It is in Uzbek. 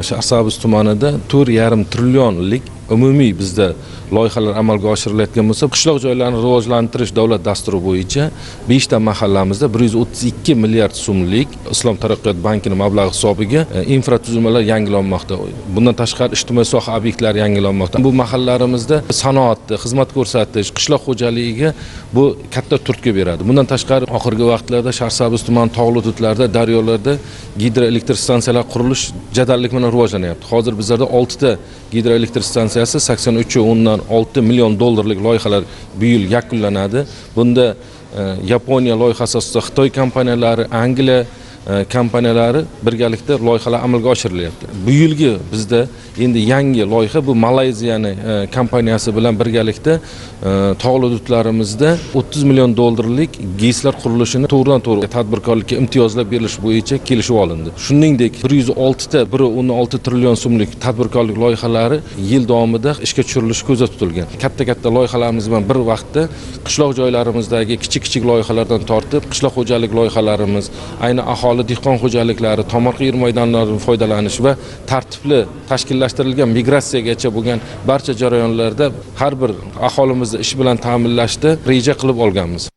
Shahrisabz tumanida 4,5 trillionlik umumiy bizda loyihalar amalga oshirilayotgan bo'lsa, qishloq joylarini rivojlantirish davlat dasturi bo'yicha 5 ta mahallamizda 132 milliard so'mlik Islom taraqqiyot bankini mablag'i hisobiga infratuzilmalar yangilanmoqda. Bundan tashqari, ijtimoiy soha obyektlari yangilanmoqda. Bu mahallalarimizda sanoatni, xizmat ko'rsatish, qishloq xo'jaligiga bu katta turtki beradi. Bundan tashqari, oxirgi vaqtlarda Shahrisabz tumani tog'li hududlarida, daryolarda gidroelektr stansiyalar qurilish jadallik bilan rivojlanyapti. Hozir bizlarda 6 ta gidroelektr stansiyasi 83,6 million dollarlik loyihalar bu yil yakunlanadi. Bunda Yaponiya loyihasi asosida Xitoy kompaniyalari, Angliya kompaniyalari birgalikda loyihalar amalga oshirilyapti. Bu yilgi bizda endi yangi loyiha, bu Malayziyani kompaniyasi bilan birgalikda tog'li hududlarimizda 30 million dollarlik GESlar qurilishini to'g'ridan to'g'ri tadbirkorlikka imtiyozlar berilishi bo'yicha kelishib olindi. Shuningdek, 106 ta 1,6 trillion so'mlik tadbirkorlik loyihalari yil davomida ishga tushirilishi ko'zda tutilgan. Katta katta loyihalarimiz bilan bir vaqtda qishloq joylarimizdagi kichik kichik loyihalardan tortib qishloq xo'jalik loyihalarimiz, ayni aholi dehqon xo'jaliklari, tomorqa yer maydonlaridan foydalanish va tartibli tashkillashtirilgan migratsiyagacha bo'lgan barcha jarayonlarda har bir aholimizni ish bilan ta'minlashda reja qilib olganmiz.